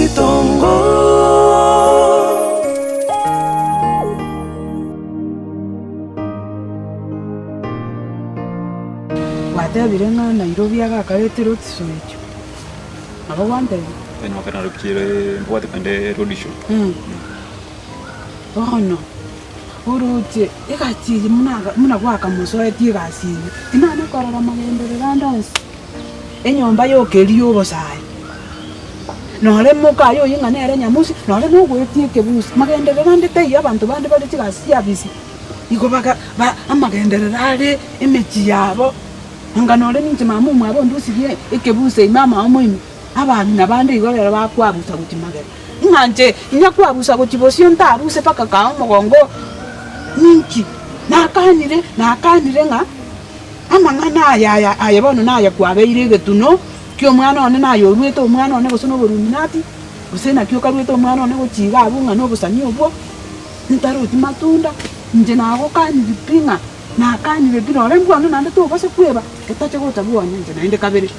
Ritongo. Gwatebire ng'a Nairobi agakaretire otisoechio, nabo gwantebia? Onye makare narokire mbwate kande road show. Bono oroche egasi eye buna buna gwakamosoetie egasi eye, tinana korora magenderero ande onsi, enyomba yoka eria ya obosae, nore mokaye oyio ng'a nere nyamusi, nore nogoetia ekebusi, magenderero ande taiyo abanto bande bare chigasi chiabisi, igo baga ba amagenderero are emechie yabo, anga nore ninche mama omwabo ondusirie ekebusi ime amaomo ime, abang'ina bande igo rero bakwabusa gochia magega. Ng'a inche inyakwabusa gochia bosio ntabuse mpaka kaa omogongo ninki? Nakanire, nakanire ng'a amang'ana aya aya aye bono naye kwabeire egetuno ki'omwana one naye oruete omwana one gose na oboruminati, gose naki okaruete omwana one gochia iga abwo ng'a na obosani obwo, ntaroti matunda, inche nagokaniri pi ng'a nakanire pi nore mbwane naende tobasa kweba, otache gocha bwane inche naende kabere.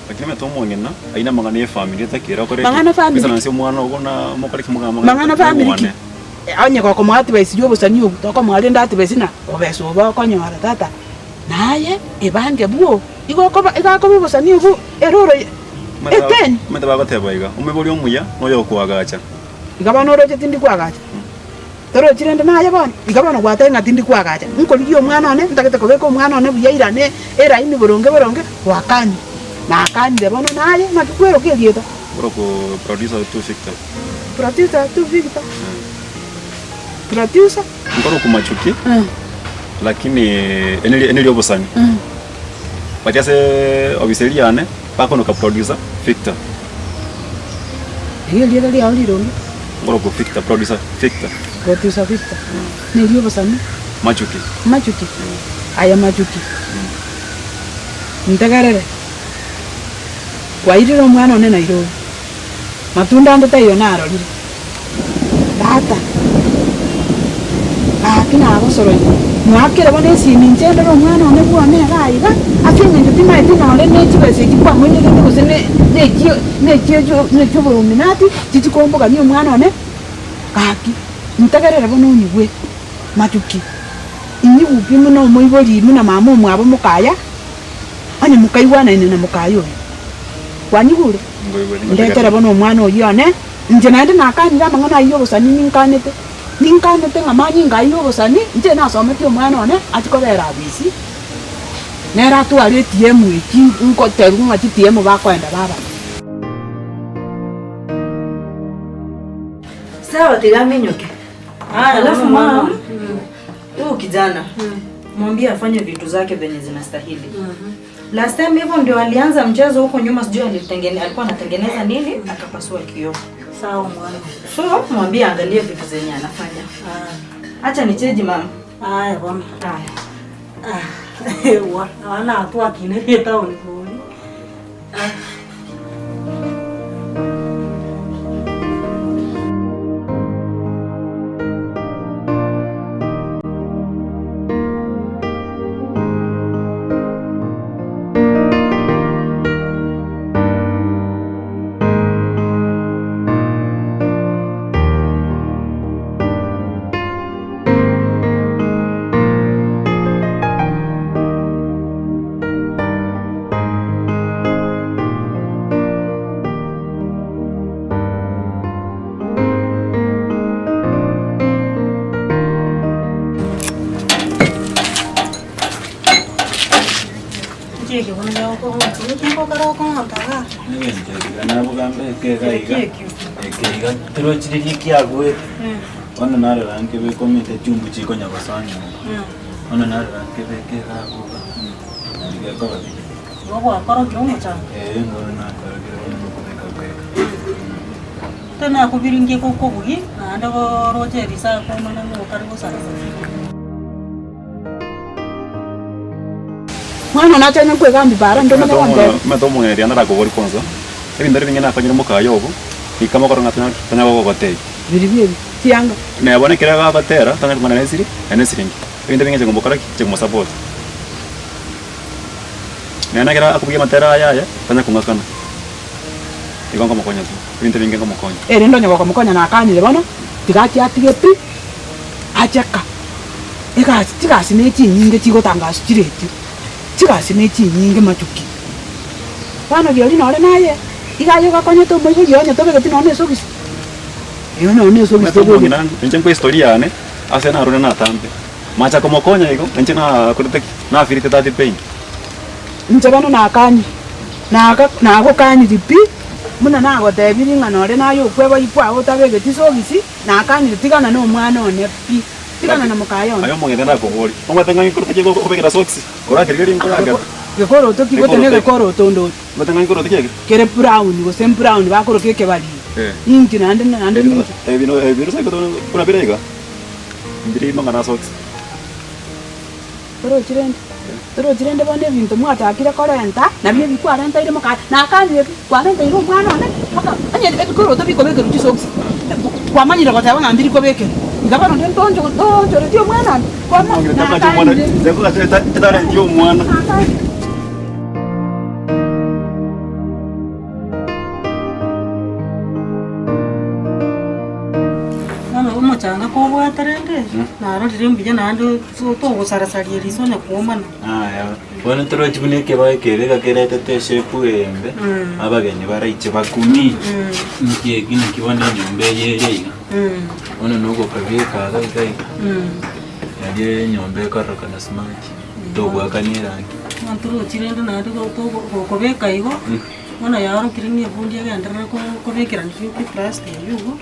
Lakini omanyete omong'ina aye namang'ana y'efamiri etakere okore ki? Mang'ana famiri ki? Oisaranse omwana ogo na mokore ki mogambe Mang'ana famiri ki? Onye gokomoa advice ya obosani obwo, tokomoa rende advice ng'a obesa obo okonyora tata, naye ebange bwo, igo okoba igo akoba obosani obwo ere oro eteni. Omanyete bagoteba iga, omoibori omuya noyo okoagacha. Iga bono oroche tindi koagacha. Torochi rende naye bono? Iga bono gwatebire ng'a tindi koagacha, nkorigia omwana one, ntagete kobeka omwana one buya airane eraini boronge boronge, gwakanire. Nakanire bono naye, naki kweroka erieta? Korokwo producer to Victor. Producer to Victor? Producer? Nkorokwo Machuki, lakini eri neri obosani. But ase obisi eria yane bakonoka producer Victor. Erio erieta riao rironge? Nkorokwa Victor, producer Victor. Producer Victor. Nerio obosani? Machuki. Machuki? Aye Machuki, ntegerere, kwairire omwana one Nairobi, matunda ande taiyo narorire. Tata, gaki nagosoroire, moakere bono esimi inche ndore omwana one bwone iga iga, ase eng'encho timaeti nonye ne chibesa echi kwamoinerete gose ne nechio nechio nechio oboruminati, chichi kombogania omwana one, gaki ntegerere bono onyigwe matuki, inyigwe pi buna omoibori buna mama omwabo mokaya, onye mokaigwanaine na mokaya oyio. Kwanyigure? Ndetere bono omwana oyio one. Inche naende nakanire amang'ana ayio y'obosani ninkanete, ninkanete ng'a manyinga ayio y'obosani, inche nasometie omwana one achie kobera abisi, nere atware etiemu echi ngoterwa ng'a chitiemu bakoenda babana. Sawa tiga aminyoke. Alafu mom, huyu kijana mwambie afanye vitu zake venye zinastahili. Last time hivyo ndio alianza mchezo huko nyuma, sijui alitengene, alikuwa anatengeneza nini akapasua kioo. Sawa mwana. So mwambie angalie vitu zenye anafanya. Acha nicheji mama. Aya bono. Haya. Ah, ewa, abana atwakinerie etaoni bori. Ah. Tirochi riria kiaguete, bono narora nkebeka omanyete chumbu chikonya gosoa nyomba, bono narora nkebeka iga abwo iga, naende gekoba buya. Igo gwakorokire omochando? Eeh bono nakorokire bono nokobeka bweka. Tenakobiringia gokobugia, naende roche risaku omanye ng'a okare gosarasa. Mwana one achanye nkwegambia bara inde omanye gontebia. Omanyete omong'ina riria narakoborie kwanza, ebinto ebi bing'e nakonyire mokaye obo, rika mokoro ng'a tanya gogotebia. Biribi ebi, chianga. Neba bono ekero agotera, tanya kong'ana nesiri, naende nesiringi. Ebinto ebinge inche ngomokora ki? Inche ngomosupport. Naende ekero akobugia amatera aye aya, tanya kong'akana. Igo nkomokonya pi, ebinto ebinge nkomokonya. Erinde onye gokomokonya nakanire bono, tiga achie atige pi, ache ka. Egasi, chigasi ne chinyinge chigotangaswa chire echio, chigasi ne chinyinge machuki. Bono rirorio nore naye, iga aye ogakonyete omoibori onye tobegeti nonye na esogisi, eeh nonye na esogisi Omanyete tobegeti. omong'ina inche nkwe history yane, ase narure natambe, macha komokonya igo, inche nakorete ki? Nafeelete that pain. Inche bono nakanyire, naga nagokanirie pi, buna nagotebirie ng'a nore naye okweboyia kwao otabegeti sogisi, nakanire tigana na omwana one pi, tigana na mokaye one. Aye omong'ina nakoborie, omanyete ng'a nkorete ki okobekera socks? Orakereria rinkoragera. Gekoroto ki gote negekoroto onde ote. Omanyete ng'a nkorete ki eke? Kere brown gose mbrown bakoroka ekebariri. Inki naende naende ninki? Ebi no ebi buna bire iga, mbiri mang'ana a socks. Torochi rende, torochi rende bono ebinto mwachakire korenta, nabio ebi kwarentaire moka nakanire pi, kwarentaire omwana one mpaka onye ebikoroto bikobekerwa chisocks, kwamanyire goteba ng'a mbiri kobekerwa, iga bono onde ntoncho ntoonchoretie omwana one, kwama nakanire. Etalenti ya omwana. Nakanire. Bono omochanga kobwate rende, narorire mbuya naende togosarasaria eriso onye koomana. Aya, bono torochi buna ekebao ekebe iga keretete eshape eyembe, abageni baraiche bakumi, nki eki naki bono enyomba eye ere iga, bono na ogokabeka iga iga iga, nario enyomba ekororekana smart, togoakania erangi. Bono torochi rende naende gokobeka igo. Bono yaorokire ng'a ebundi egenderere kobekerania eplasta eywo igo,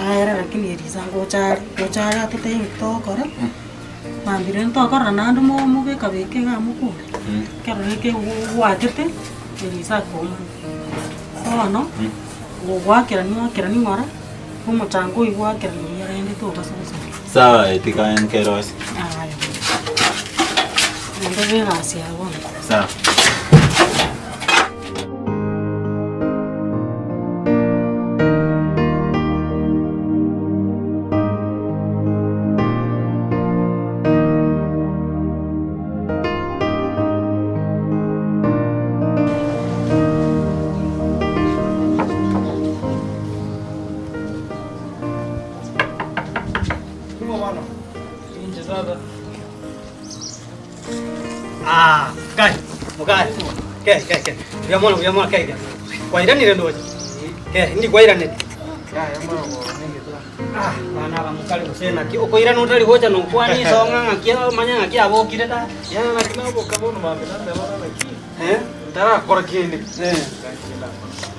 aere lakini erisa ngocha are, ngocha are atotebie nki togokora, mambia rende tokorora naende mo mobeka beka iga mokore, ekero geke gwatete, erisa akoumana. Bono, gogoakerania oakeranie ng'ora, omochanga oywo gwakerania buya rende tobasa gosamba. Sawa tiga nkerose. Aya bono, naende egasi yago bono. Sawa. Ah, kai, mukai. Ke, ke, ke. Buya mono, buya mono, ke, ke. Kwairanire ndoche. Ke, ndi kwairanire. Ah, bana aba mokare gose naki okoirana otari gocha nokwana isonga ng'aki omanye ng'aki abokire ta. Yaya naki naboka bono mambia nateba ng'a naki Eh? ntarakora kende. Eh.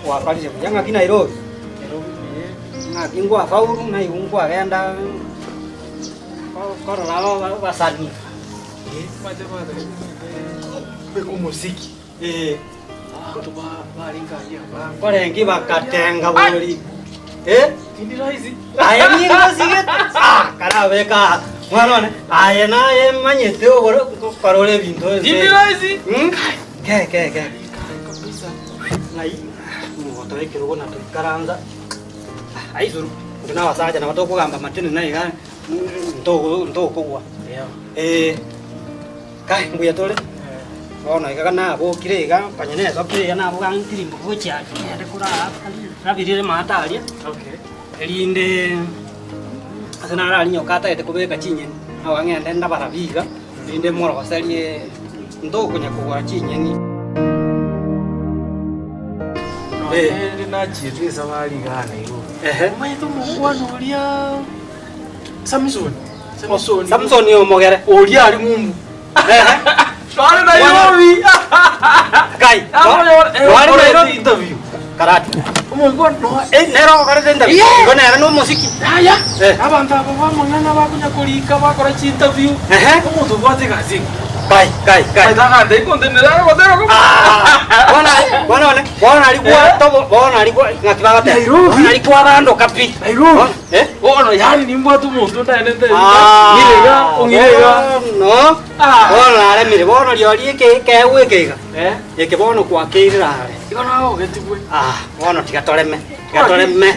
Gwakarire buya ng'aki Nairobi. Nairobi mbuya. Ng'aki ngwafaulu naigwa nkwagenda korora abasanii. Omosiki abanto barenge aria Nkorenge bakatenga bori. Eh? Tindi rahisi. Aye nigo osigete. Ah, karabeka aa. Mwana one, aye naye manyete ogoro korora ebinto ense. Tindi rahisi. Hmm? Ke ke ke. Kabisa. Ng'ai mogotoa ekerogo na toikaransa. Aisuru, intwe na abasacha nabo tokogamba matene na iga ntogo ntokogwa. Eh. Kai mbuya tore. Bono iga nabokire iga konya nesokire iga naboka ntirimboke gochia aria ngende koraa rabirire amato aria. Erinde ase naro aria nyoka atagete kobeka chinyeni, naboka ngende ndabarabie iga, erinde moroserie ntokonya kogora chinyeni. Nonye rende nachiete esabari igaa Nairobi. Omanyete omokwana oria Samson. Samson. Samson omogere. Oria ari ng'umbu. Tware Nairobi. Kai. Tware Nairobi interview. Karate. Omokwana no Eh, nero okorete interview. Igo nere no omosiki. Yaya. Abanto aba bamang'ana bakonya korika bakora chi interview. Omonto obwate egasi engiya. Kai, kai, kai. Bono bono one, bono aria gwatobo, bono aria gwa ng'aki bagoteba. Nairobi. Bono aria kwabandoka pi. Nairobi. Eh? Bono yaani nimbwate omonto ndaende ntebi Ah, ng'ire iga, ong'ire iga. Bono, Ah. bono naremire, bono rirorio eke ekeegwa eke iga. Eh? Eke bono kwakeirire are. Igo nagogetigwe. Ah, bono tiga toreme, tiga toreme.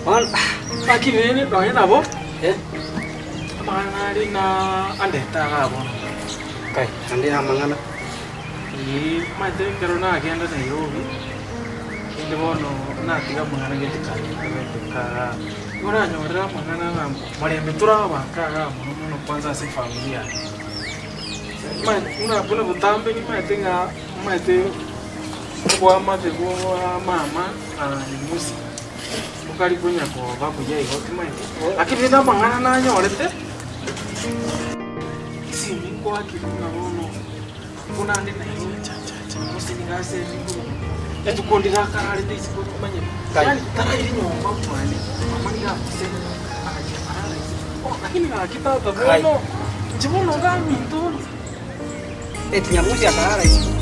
Bono, ah, Lakini rende nonye nabo, eh, amang'ana are na andete igaa bono. kai, ande amang'ana. Eeh, omanyete ekero nagenda Nairobi, Rende bono natiga amang'ana gete kagendererete kaa, nigo nanyorire amang'ana ng'a morembe tore abanto igaa mono mono kwanza ase efamiri yane. Omanyete buna buna botambe nimanyete ng'a omanyete oboamate bwa mama na Nyamusi bokari konya koba buya igo timanyeti, lakini rende amang'ana nanyorete, esimi nkoakire buna bono. Buna ande nainwe, chachacha, gose nigo ase rikoro, rituko ndire akararete isiko timanyeti. Yaani taraire nyomba mwane, mama nigo agosete, agachia akarara isiko. Oh, lakini gaki tata bono, inche bono ngaminto bono. Eti Nyamusi akarara isiko.